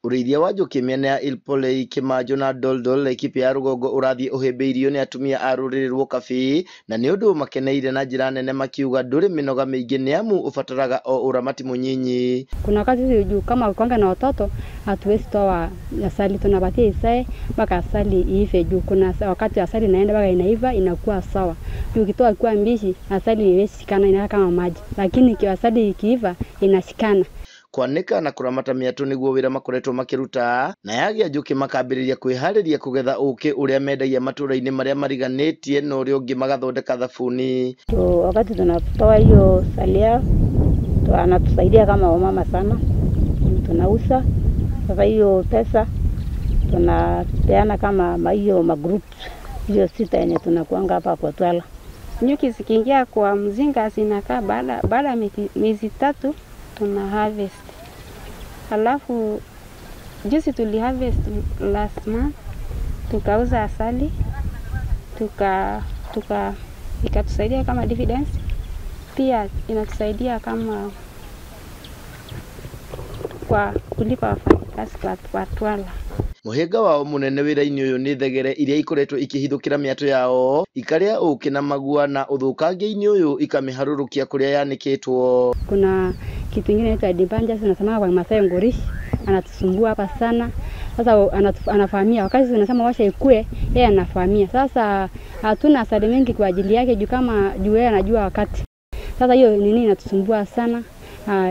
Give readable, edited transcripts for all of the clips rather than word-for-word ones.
Ũrĩithia wa njũkĩ mĩena ya Ilpolei, Kĩmanjo na Doldol Laikipia ya rũgongo ũrathiĩ ũhĩmbĩirio nĩ atumia a rũrĩrĩ rwa Ũkabi na nĩ ũndũ makeneire na njĩra nene makiuga ndũrĩ mĩnoga mĩingĩ nĩamu ũbataraga o ũramati mũnyinyi. Kuna wakati sisi juu kama kwanga na watoto hatuwezi toa asali, tunapatia isae mpaka asali iive juu kuna wakati asali inaenda mpaka inaiva inakuwa sawa. Juu ukitoa ikiwa mbichi asali haiwezi shikana, inakaa kama maji, lakini ikiwa asali ikiiva inashikana. Kwanĩka na kũramata mĩatũ nĩguo wĩra makoretwo makĩruta na yagĩa njũkĩ makambĩrĩria kwĩharĩria kũgetha ũkĩ ũrĩa mendagia matũra-inĩ marĩa mariganĩtie na ũrĩa ũngĩ magathondeka thabuni. Wakati tunatoa hiyo salia anatusaidia kama wamama sana, tunauza sasa hiyo pesa tunapeana kama hiyo magroup hiyo sita yenye tunakuanga hapa kwa Twala. Nyuki zikiingia kwa mzinga zinakaa baada ya miezi 3 tuna harvest. Alafu juzi tuli harvest last month, tukauza asali, tuka ikatusaidia kama dividends, pia inatusaidia kama kwa kulipa wafanyikazi kwa Twala. Mũhĩnga wao mũnene wĩra-inĩ ũyũ nĩ thegere iria ikoretwo ikĩhithũkĩra mĩatũ yao ikarĩa ũkĩ na magua na ũthũkangia-inĩ ũyũ ikamĩharũrũkia kũrĩa yanĩkĩtwo. Kuna kitu kingine inaitwa dibanja, tunasema kwa Masai ngorishi, anatusumbua hapa sana. Sasa anafahamia wakati tunasema washa ikue, yeye anafahamia. Sasa hatuna asali mengi kwa ajili yake juu kama juu yeye anajua wakati. Sasa hiyo nini inatusumbua sana.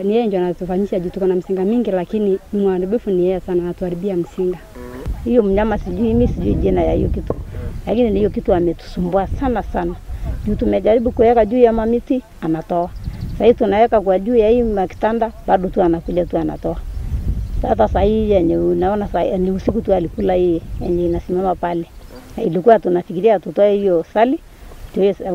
Ni yeye ndio anatufanyisha juu tuko na msinga mingi, lakini mharibifu ni yeye sana, anatuharibia msinga. Hiyo mnyama sijui mimi sijui jina ya hiyo kitu, lakini hiyo kitu ametusumbua sana sana. Juu tumejaribu kuweka juu ya mamiti anatoa. Sasa tunaweka kwa juu ya hii makitanda bado tu anakuja tu anatoa. Sasa hii yenye unaona sasa ni usiku tu alikula hii yenye inasimama pale. Ilikuwa tunafikiria tutoe hiyo sali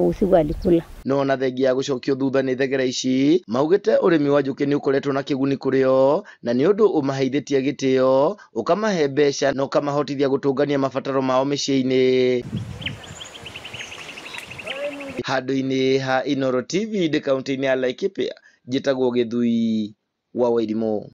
usiku alikula. No na thengia gũcokio thutha nĩ thegere ici maugĩte ũrĩmi wa njũkĩ nĩ ũkoretwo na kĩguni kũrĩ o na nĩ ũndũ ũmaheithĩtie gĩtĩo, ũkamahe mbeca na ũkamahotithia gũtũngania mabataro mao mĩciĩ-inĩ. Handũ-inĩ ha Inooro TV ndĩ kaũntĩ-inĩ ya Laikipia, njĩtagwo Gĩthui wa Wairimũ.